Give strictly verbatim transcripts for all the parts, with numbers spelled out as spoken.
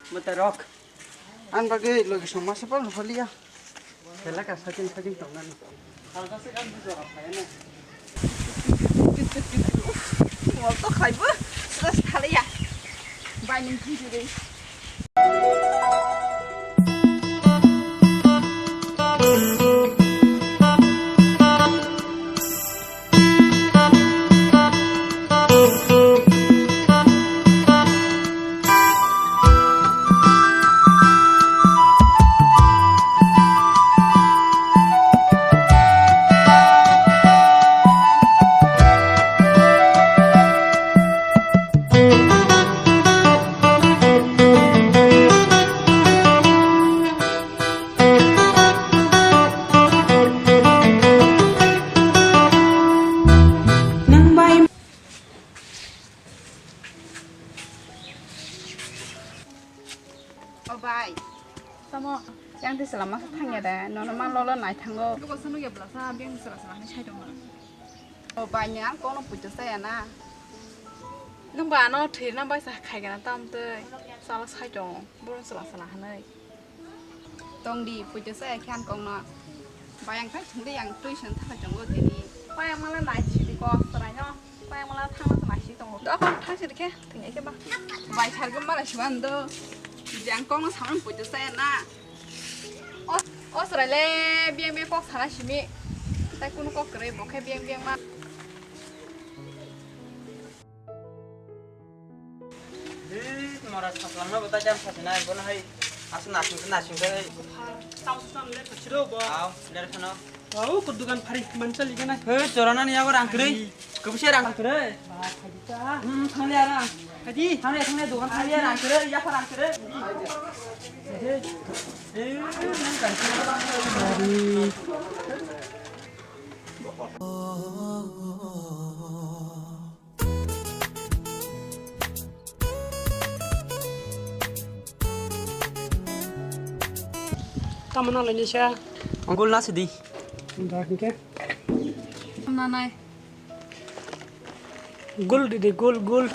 Mwtai rok. Ang bagwi logi song masa pal phaliya. Kela ka saking saking tongnani. Salsa se kan bujora phayana. Wal to khaibo. Terus thaliya. Bai ning thidi. O bai, tamo yang twi chwla masa thangya de, nono ma lolo nai thango. Koko sunu ya blasa, beng chwla chwla hinwi sai tongo. O bai, nwng ang kokno puito chaya na. Nwng ba ano thwirna bai sa khaigana tam twi, chwla sai tongo, bohrok chwla chwla hinwi. Tong di, puito chaya khe ang kokno. Bai ang khai thung di, ang twi swn thakai tongo tini. Pai ang mala nai si di kok chwraino. Pai ang mala thangna chwla si tongo. Dokhon thang si di khe. Thwngya khe ba. Bai sargwi malai siba ando. Jang kokno samani puito chaya na. O, o chwrai le biyang biyang kok sana simi. Tai kunu kok kwrwi bo khe biyang biyang ma. Hei, mora saklang na bata jam sati na, bono hai. Asa nasing nasing hai. Tam sam le phachiro bo. Aw, le khano. Aw, ko dukan phari manchal igana. Hei, chorana ni yago rang kwrwi. Kabisa rang kwrwi. Ba, khadi ta. Hmm, thangli ara. Khadi. Thangli, thangli dukan thangli rang kwrwi, ya rang kwrwi. Hei, hei, nang kan. Tamo nang lainisa? Uncle na sidi. Da hingke? Nanai. Gul didi, gul, gul.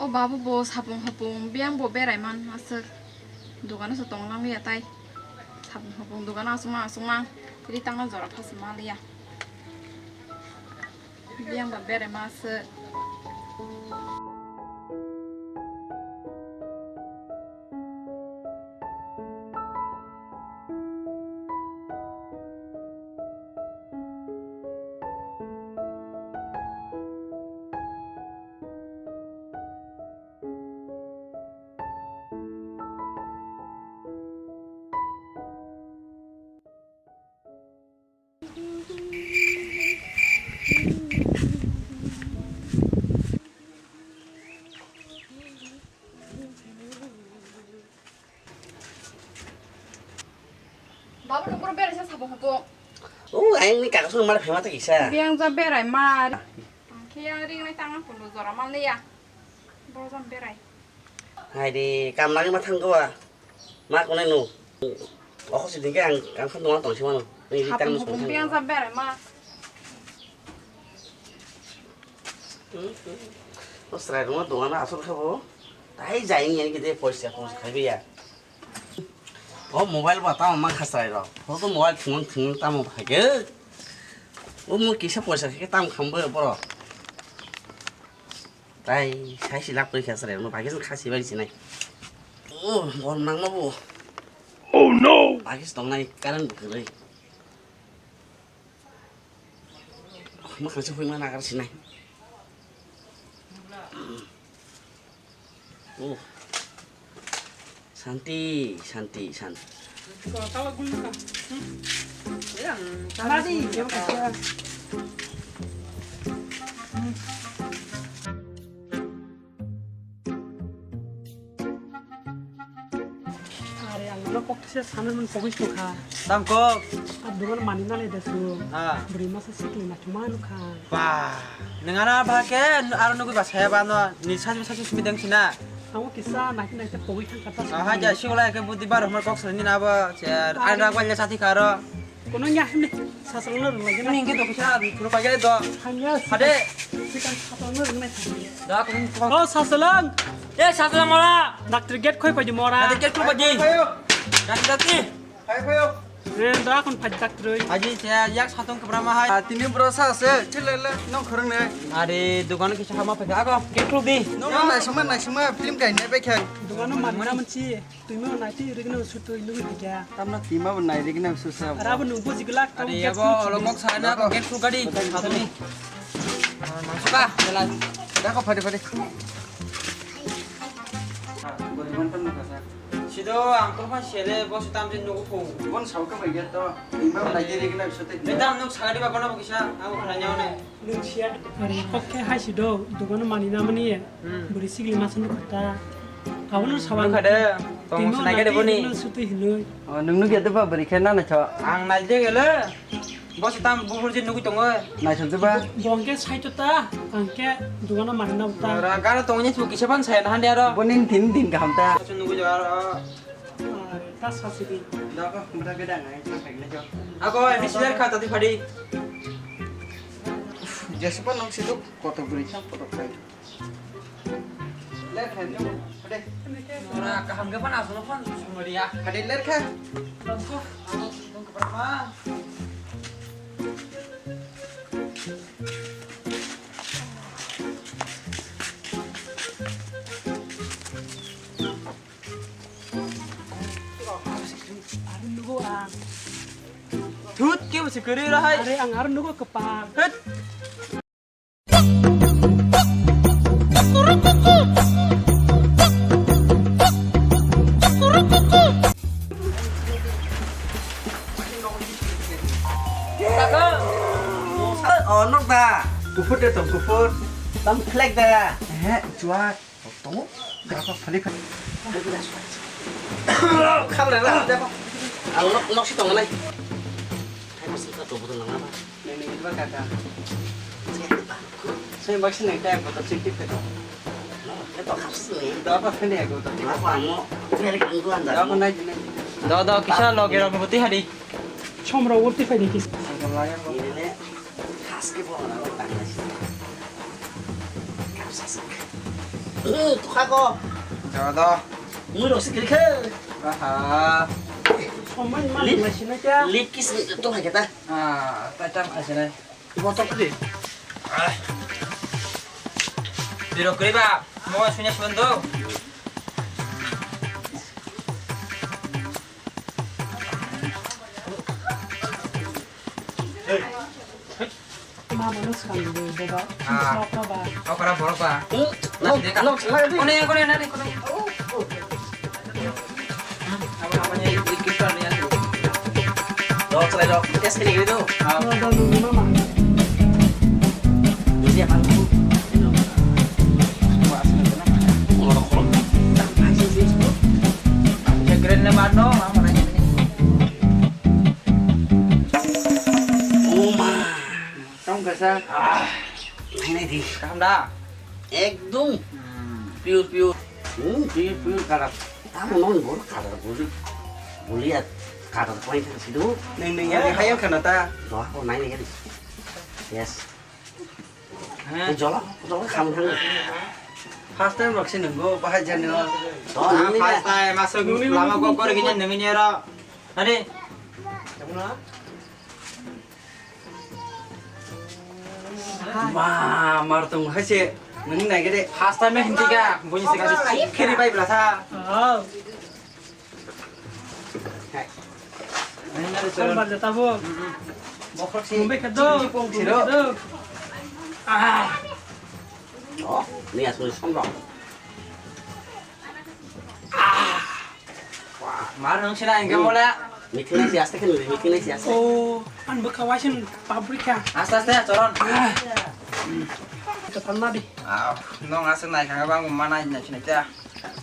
O babu bo sapung hopung biyang bo berai man aswk dogano se tong lang ya tai sapung hopung dogano aswk ma aswk ma ri tangna jora pha se ma liya. Biyang ba berai ma se. Babu nung boro berai sa sabo hobo. O, ayang ni kakas nung mara phema ta kisa. Biyang ja berai mar. Khe yang ring nai tang ang kundu jora mal ya. Boro jam berai. Hai de, kam lagi ma thang ko ba. Ma kone no. Oho si dingke ang, ang khan tong tong si mano. Ni di tang no. Biyang ja berai mar. O chwrai rok no dogan asol khe bo. Tai jai ni ani kete poisa khorok khai biya. O mobile ba tamo ma kha chwrai rok. O to mobile thwng thwng tamo phai khe. O mo kisa poisa khe tamo kham bo borok. Tai sai si lak koi kha chwrai rok no bai khe kha si bai sinai. O bol nang ma bo. Oh no. Bai khe tong nai current bo kwrwi. Mwkhang se huima nagar sinai. Oh. Santi, santi, santi. Are ang Oro kok kisa sana hwn pogwi tongkha. Tang kok? A dogan mani nalai da su. Ah. Bwrwi masa sikli naithoma nukha. Ba, nwng ano ba khe aro nugwi ba saya ba no, ni sajmi sajmi simi deng sina. Amo kisa naikhe naikhe pogwi thangkha ta. Ah, haja siwla khe budi bar humar kok sani na bo, cher. Ai rak wanya sati kharo. Kono nya himni sasalno rwngla gena. Nini hingke dokisa, puro paigale do. Hanya. Hade. Sikan sasalno rwngnai. Da, kung, kung. Oh, sasalang. Eh, sasalang mora. Doctor gate khoi paidi mora. Hade gate khoi paidi. Ayo. Dati, dati. Ayo, ayo. Eh, da kon paidi doctor oi. Aji, saya yak satung keberapa hai? Ah, tini bro sa se, chile le, nong khorang ne. Are, dukan kisa hama paidi. Ako, gate khoi di. Nong naisima, naisima, film kainai bai khai. Dukan mana mana menci. Twima bo nai twi rwgwno sutwi nugwi thikya. Tamno twima bo nai rwgwno susa bo. Ara bo nung buji glak tam. Are abo olo kok sana ko gate khul gadi. Satu ni. Masuk ah, jalan. Dakho phari phari. Sido ang ko pha sele bo sutam jin nugo ko. Bon sau ka bai to. Twima bo nai rwgwno sutwi. Betam nuk sagadi ba kono bo kisa. Ang khana nyaw ne. Are kok khe hai si do, dogano mani na mani, hmm, bwrwi sigli masa nukha ta. Abono sawan. Nukha de, tongmo timo sinai khe de nati boni. Hino sutwi hinoi. Oh, nung nukya de ba bwrwi khe nana cho. Ang nai de gele. Bo se tam buhur je nugui tongo. Nai thok de ba. Bo hwnkhe saito ta, ang khe dogano mani na ta. Ora gara tongni chu kisa ban sai na hande aro. Boni tin din kaham ta. Chu nugui aro. Ah, ta sasidi. Dako, mura beda ngai, ta phaikle jo. Ako, emi siler kha, tati phadi. Jesipa nong siduk, koto bwrwi sa, koto khai. Ler kha, jo, phade. Ora, kaham ke pan asal pan sumuriya. Phade ler kha. Tongko, tongko, tongko, ma. Thut, kebo se kwrwi rw hai. Are, ang aro nugo kwpar. Thut. Kaka. Oh, nok da. Kuphur de tong, kuphur. Tam khlek da. He, chuak. Tongo, gakha phali phali. Khamle la, deko. Ang nok, nok si tongo nai. Thai masi ka to botol nang ba. Nini ba kaka. Sai bak si nai tai botol si tip to. Eto khapsi ni. Da ba phani ko to. Ma ko amo. Pheri kan ko anda. Da ko nai nai. Da da kisa loge rok boti hari. Chomro urti phai ni kis. Ini ne. Haske bo na lo tang na si. Kap sa sa. Eh, tukha ko. Jaga do. Mui rok sikri khe. Aha. Somai ma lip, ma sina kya? Lip kiss to hai kata. Ah, ta tam kha sina. Botol kudi. Ah. Tiro kri ba. Mo sunya sundo. Mama no swkang di, baba. Ah. Swkang ba. Kau para borok ba. Hmm. Nasi deka. Nok, nok, nok. Kone, kone, nani, kone. Dok, selai dok. Tes kini gitu. Ah. No, no, no, mama. Ini apa? Keren le mano, apa nanya ini? Oh ma. Tong kasa. Ah. Nai nai di. Kaham da? Ekdom. Hmm. Pure pure. Hmm, pure pure karak. Tamo non bor karak buli. Buli at karak point sidu. Neng neng ya hayang kana ta. Doa ko nai nai di. Yes. Hah? Jolo, jolo kham thang. First time rok si nunggu bahai jani. Doa nang ni first time masuk lama kok kor gini nunggu ni ro. Ade. Ma, mar tong hai se. Nang nai gede. First time hindi ka, bunyi se kasi chip kiri bai belasa. Oh. Hai. Nang nari Kol choro. Bar jata bo. Bokhok si. Mumbai kado. Chini pong Mumbai siro. Kado. Ah. Oh, ni asli somrok. Mar nung sina engke mola. Meeting nai si aste kan, meeting nai si aste. Oh, an bwkha waising paprika. Aste aste, choron. Ito thanna di. Ah, nong aswk nai khanga bang ma nai nai sinai ta.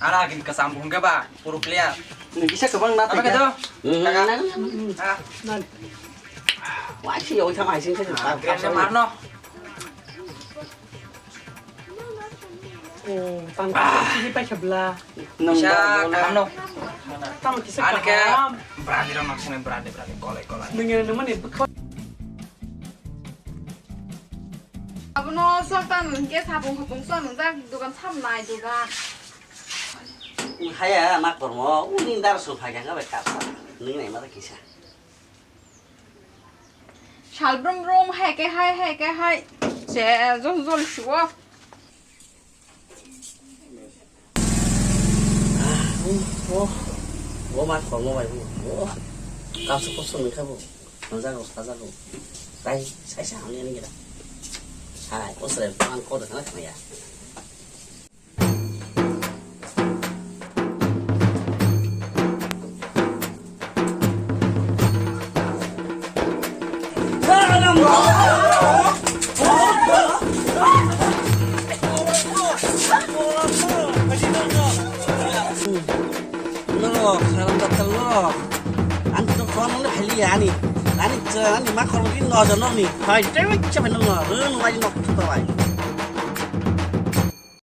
Ara gin kasam bung ke ba, puru clear. Nwng kisa kwbang na Apa tei khe? Kata? Hmm. Kaka. Hmm. Kaka. Wah, si yoi sama, si, si, si, Ah, kira si, marno. Oh, tang kisa pai khabla. Nwng Kisa ba bola. Kaham no. Tamo kisa Ani khe kaham. Brandi rok nok sini brandi, brandi, kolai, kolai. Nwng nwng mani bwkha. Abono sok ta nwng khe sapung khopung sok nwng jak dogan sam nai dogan. Haya, mak kormo, uni dar su phai kha bai kap sa. Nwng nai ma kisa. Sal brum brum, hai ke hai, hai ke hai. Se, jol jol shuo. Oh, oh. Bo ma khormo bai bo. Oh. Kapsu kapsu nungkha bo. Nungjago, sajago. Tai, sai sa hamni ani gida. Sai, o sere bang ko da kana kana ya. Norok, salam datar norok. Ani to phone le pheli ani. Ani ani ma khorbo din no jan ni. Hai, te wik cha phai no. Run wai no to wai.